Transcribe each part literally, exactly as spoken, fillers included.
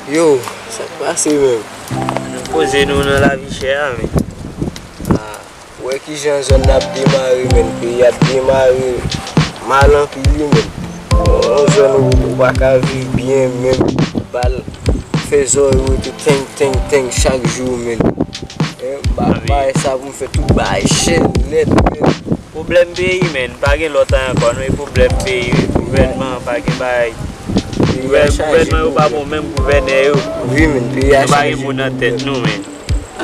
Yo, sa k pase menm? Nou poze nou nan lavi chè a, men. Ah, ou wè kijan zòn nan ap demare, menm. Peyi ap demare mal anpil, wi, menm. Yon zòn ou, ou pa ka viv byen, menm. Bal fè zòrèy ou rete teng, teng, teng chak jou, menm. Eh, ba-, bagay sa pou m fè tout bagay chè nèt, menm. Pwoblèm peyi, menm. Pa gen lòt ankò, non, e pwoblèm peyi, wi. Gouvènman, pa gen bagay. Gouvè-, gouvènman yo pa bon, menm gouvènè yo. Wi, men, peyi a chaje. Nou pa gen moun nan tèt nou, men.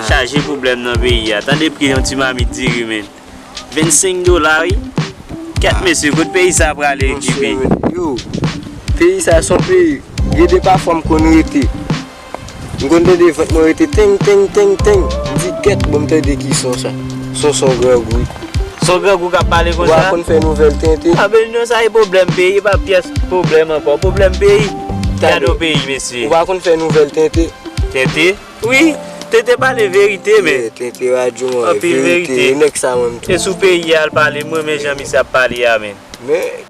Chaje pwoblèm nan peyi a. Tande pri yon ti mamit diri, men. Vennsenk dola, wi. Kèt, mesye, kot peyi sa prale, J P? Yo, peyi sa se yon peyi. Gen de pafwa m konn rete. M konn tande vant mwen rete teng, teng, teng, teng. M di, kèt, bon, m tande ki son sa. Son, son grangou. Son grangou k ap pale konsa? Ou pa konn fè nouvèl tenten? A, ben, non, sa e pwoblèm peyi, e pa pyès pwoblèm ankò. Pwoblèm peyi. Gade yon peyi, mesye. Ou pa konn fè nouvèl tenten? Tenten? Wi, tenten pale verite, men. Tenten radyo, mwen. Anpil verite. Nèg sa, mwen, m tou. E sou peyi a, l pale, m renmen jan misye ap pale a, men. Men.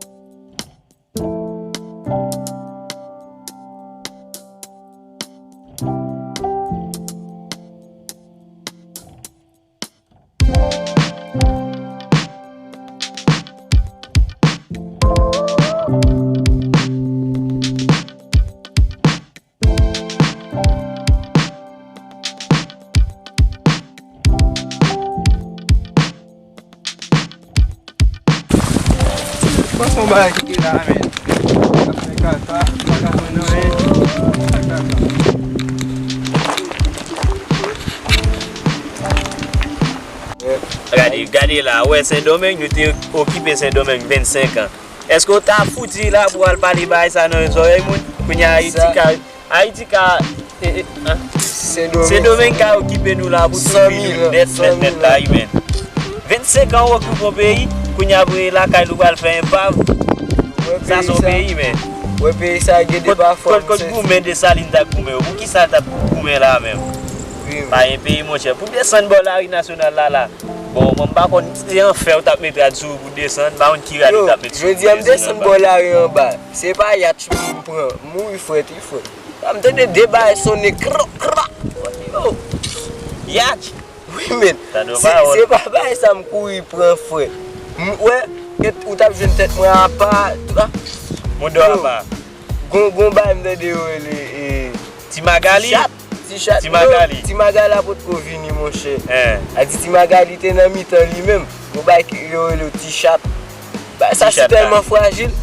Bon, se yon bagay ki te la, men. Ap fè kaka, pa ka konn anyen. Kaka. Gade, gade la, wè Sendomeng, nou te okipe Sendomeng vennsenk an. Èske w ta fouti la pou w al pale bagay sa nan zòrèy moun? Kounye a Ayiti ka Ayiti ka, e, e, an? Sendomeng ka okipe nou la pou tout vi nou nèt, nèt, nèt la, wi, men. Vennsenk an w okipe yon peyi, kounye a apre lakay nou pral fè enpav. Sa se yon peyi, men. Wè peyi sa gen de pafwa. Kot, kot goumen Desalin t ap goumen yo? Pou ki sa l t ap goumen la menm? Pa gen peyi, monchè. Pou desann bò lari nasyonal la, la. Bon, mwen m pa konn, se an fè yo t ap met rad sou ou pou desann, m pa konn ki rad yo t ap met sou ou pou desann anba. Yo, jodi a m desann bò lari anba. Se pa yatch m pran, m mouri frèt, wi, frè. M tande de bagay sonnen krak, krak. Yo. Yatch. Wi, men. Se, se pa bagay sa m kouri pran, frè. M, wè, ou t ap jwenn tèt mwen apa. Moudo apa. Gon, gon bagay m tande yo rele, e, Ti Magali? Ti chat. Ti chat. Ti Magali. Ti Magali la potko vini, monchè. A di Ti Magali te nan mitan li menm. Gon bagay ki yo rele Ti chat. Bagay sa si tèlman frajil.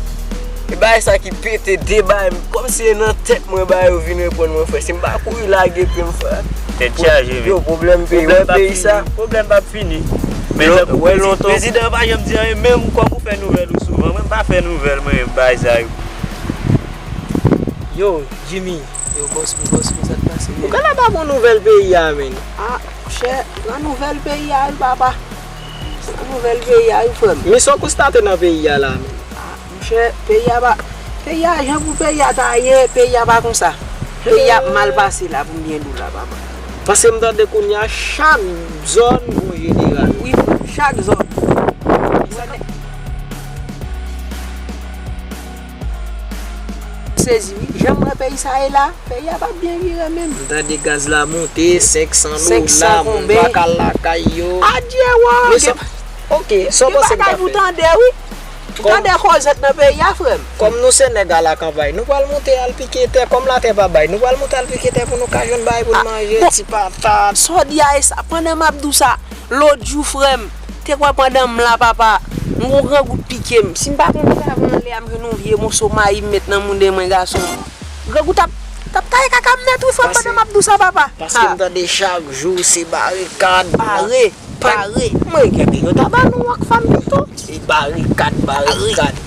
E bagay sa ki pete de bagay. Kòmsi e nan tèt mwen bagay yo vin reponn mwen, frè. Si m pa kouri lage pye m, frè. Tèt chaje, wi. Yo, pwoblèm peyi. Wè peyi sa. Pwoblèm p ap fini. Men tankou prezidan pa janm di anyen, menm kòm ou fè nouvèl ou souvan. Mwen m pa fè nouvèl, mwen, bagay sa yo. Yo, Jimmy. Yo, bòs mwen, bòs mwen, sa k pase, men? Ou ka la pa bon nouvèl peyi a, men. A, monchè, pran nouvèl peyi a, wi, papa. Pran nouvèl peyi a, wi, frè m. Men sa w konstate nan peyi a la, men? A, monchè, peyi a pa, peyi a, jan pou peyi a ta ye, peyi a pa konsa. Peyi a ap mal pase la, pou m byen di w la, papa. Paske m tande kounye a, chak zòn, an jeneral. Wi, frè m, chak zòn. Sezi, wi. Jan m wè peyi sa ye la, peyi a p ap byen vire menm. M tande gaz la monte, senk san dola, moun pa ka al lakay yo. Adye, wa. Men sa, ok, sa w panse m ka fè? Ou tande, wi. Tande kozèt nan peyi a, frè m. Kòm nou se nèg a la kanpay, nou pral monte al pike tè. Kòm latè pa bay, nou pral monte al pike tè pou nou ka jwenn bagay pou n manje, ti patat. Sa w di a, e sa, pandan m ap di w sa, lòt jou, frè m, te kwè pandan m la, papa, m gon grangou t pike m. Si m pa konn sa, avan anlè a, m jwenn yon vye moso mayi m met nan moude mwen, gason. Grangou t ap, t ap taye kaka m nèt, wi, frè m, pandan m ap di w sa, papa. Paske m tande chak jou se barikad. Pare, pare. Mwen, gen yo ta ba nou Rockfam pito. Se barikad, barikad.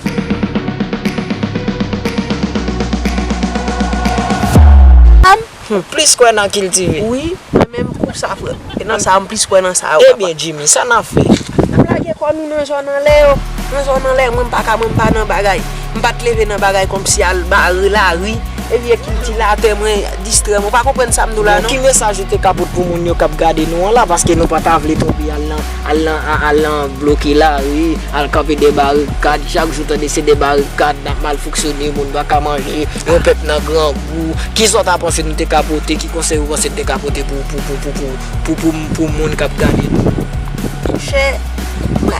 Plis kwè nan kiltive. Wi, mwen menm pou sa, frè. E nan sa, m plis kwè nan sa yo, papa. Ebyen, Jimmy, sa n ap fè? N ap lage kò nou nan zòn anlè yo. Nan zòn anlè, mwen m pa ka, mwen m pa nan bagay. M pa t leve nan bagay kòmsi al bare lari. Epi e kiltilatè mwen distrè m. Ou pa konprann sa m di w la, non? Ki mesaj ou te ka pote pou moun yo k ap gade nou an la? Paske nou pa ta vle tonbe al nan, al nan, a- al nan bloke lari, al kanpe de barikad. Chak jou tande se de barikad, n ap mal fonksyone, moun pa ka manje, yon pèp nan grangou. Kisa w ta panse nou te ka pote? Ki konsèy ou panse n te ka pote pou, pou, pou, pou, pou, pou, pou, pou moun k ap gade nou? Monchè, mwen,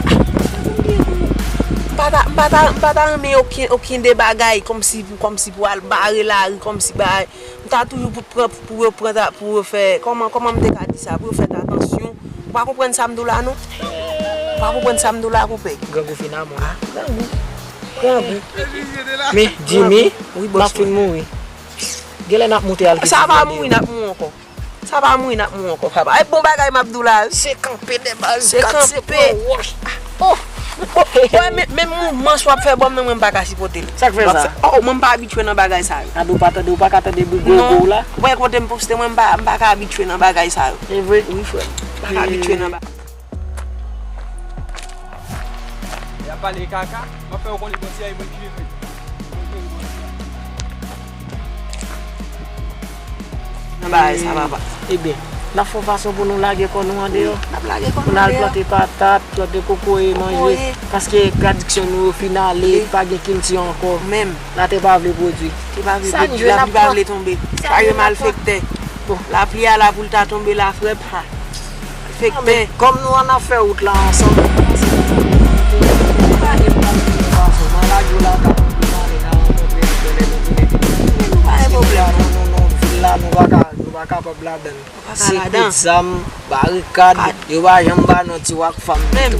m pa ta, m pa ta, m pa ta renmen okenn, okenn de bagay kòmsi pou, kòmsi pou al bare lari, kòmsi bagay. M ta toujou pou pran, pou yo pran ta, pou yo fè, kòman, kòman m te ka di sa, pou yo fè atansyon. Ou pa konprann sa m di w la, non? Ou pa konprann sa m di w la, konpè? Grangou fin amon. Ah, grangou. Grangou. Men, Jimmy, wi, n ap fin mouri. Genlè n ap moute al kite. Sa pa mouri, n ap mouri ankò. Sa pa mouri, n ap mouri ankò, papa. E bon bagay m ap di w la, wi. Se kanpe de baz, se kanpe. Se kanpe wòch. Oh! Bon, bon, men, men mouvman sa w ap fè ban m nan, mwen, m pa ka sipòte l. Sa k fè sa? Oh, mwen, m pa abitye nan bagay sa yo. Gade, ou pa tande, ou pa ka tande bri gwogo la? Non. Wè, kote m poste, mwen, m pa, m pa ka abitye nan bagay sa yo. E vre? Wi, frè m. M pa ka abitye nan bagay. Y ap pale kaka, m ap fè yo konnen konsyè e mwen ki jere. Nan bagay sa, papa. Ebyen, n ap fè yon fason pou nou lage kò nou andeyò. Wi, n ap lage kò nou andeyò. Pou n al plante patat, plante kokoye, manje. Kokoye. Paske tradiksyon nou yo fin ale, wi, pa gen kilti ankò. Menm. Latè pa vle pwodui. Te pa vle pwodui, lapli pa vle tonbe. Sa yo malfektè. Lapli a la pou l ta tonbe la, frè m. Fèk pè. Kòm nou ann ap fè wout la ansanm, nou pa gen pwoblèm. Nou pa gen pwoblèm. Nou, nou, nou, vil la, nou pa ka, nou pa kapab ladan l. Nou pa ka ladan. Se kout zam, barikad, yo pa janm ba nou ti wak fanm menm.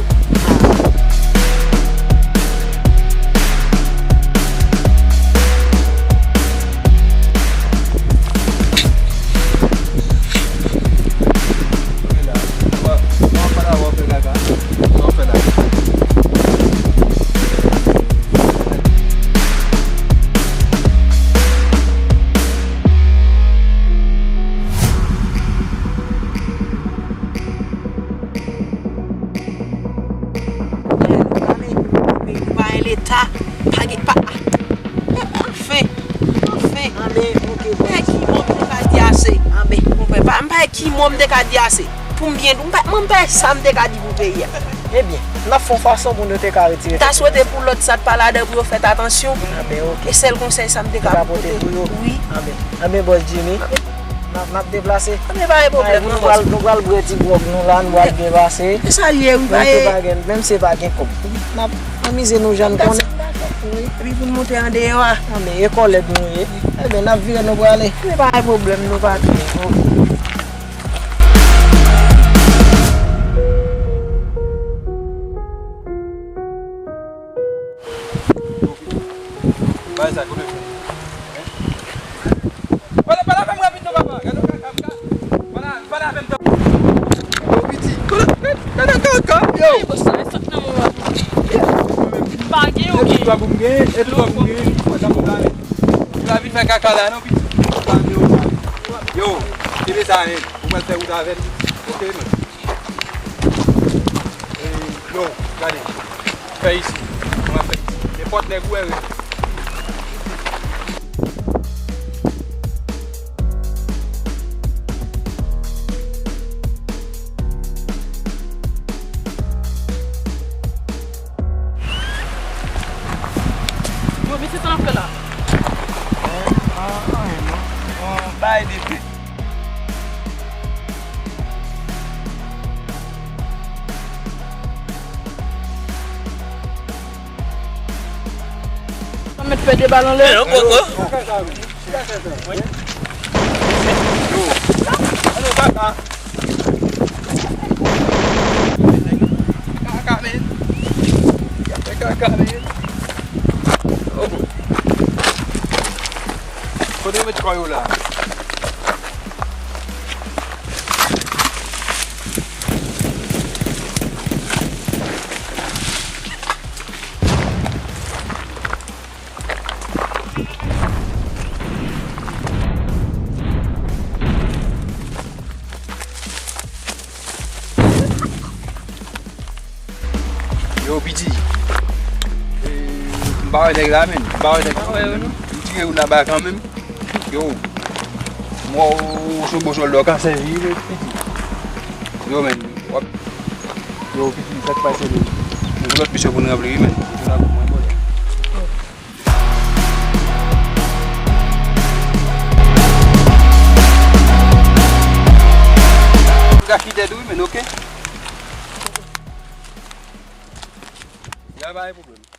Peyi nou pa gen leta, pa gen, pa, anfen, anfen. Anben, oke, bon. Ki mo m te ka di ase? Anben. Konpè pa, m pa ki mo m te ka di ase. Pou m byen di w, m pa, mwen m pa sa m te ka di pou peyi a. Ebyen, n ap fè yon fason pou nou te ka retire. M ta swete pou lòt sa t pa ladan pou yo fè atansyon. Anben, oke. E sèl konsèy sa m te ka pote pou yo. Wi. Anben, anben, bòs Jimmy. N ap, n ap deplase. Anben, pa gen pwoblèm, non, bòs. Nou pral, nou pral bwè ti gwòg nou la, nou pral byen pase. E sa l ye, wi, pa gen, menm si pa gen kòb. N ap anmize nou jan n konnen. Wi. Epi pou n monte andeyò a. Anben, e kòlèg nou ye. Ebyen, n ap vire, nou prale. Anben, pa gen pwoblèm, nou pati. Bagay sa, kote w fè? Pale, pale avè m rapid non, papa. Gade yon kaka, m ka. Pale, pale avè m tan. Yo, piti. Gade, gade, gade kaka, yo. Ey, bòs, sa, e sòt nan men w ap moute. Pa gen, yo, gen. E tout wè pou m gen, e tout wè pou m gen. Mwen, sa pou m lave. Ou la vin fè kaka la, non, piti. Yo, kenbe sa, men. Ou pral fè wout avè l. Oke, men. E, yo, gade. Fè isi. Mwen fè isi. Nenpòt nèg ou wè rele. Yo, mesye, sa n ap fè la? Anyen, non. Yon bay de fè. Sa mèt fè de bal anlè. Yo, koko. Yo. Alo, kaka. Kaka, men. Kaka, men. Oh. Kote yo met kò yo la? Yo, piti. E, m pa wè nèg la, men. M pa wè nèg la. M tire youn anba kanmenm. Yo, mwen, w se yon bon jwèl lè w ka sèvi, wi, piti. Yo, men, w ap, yo, piti, sa k pase, men? Yon lòt misyon pou n ranpli, wi, men. Ou la pou mwen, bòlè. Gachi tèt, wi, men, oke? Ya, pa gen pwoblèm.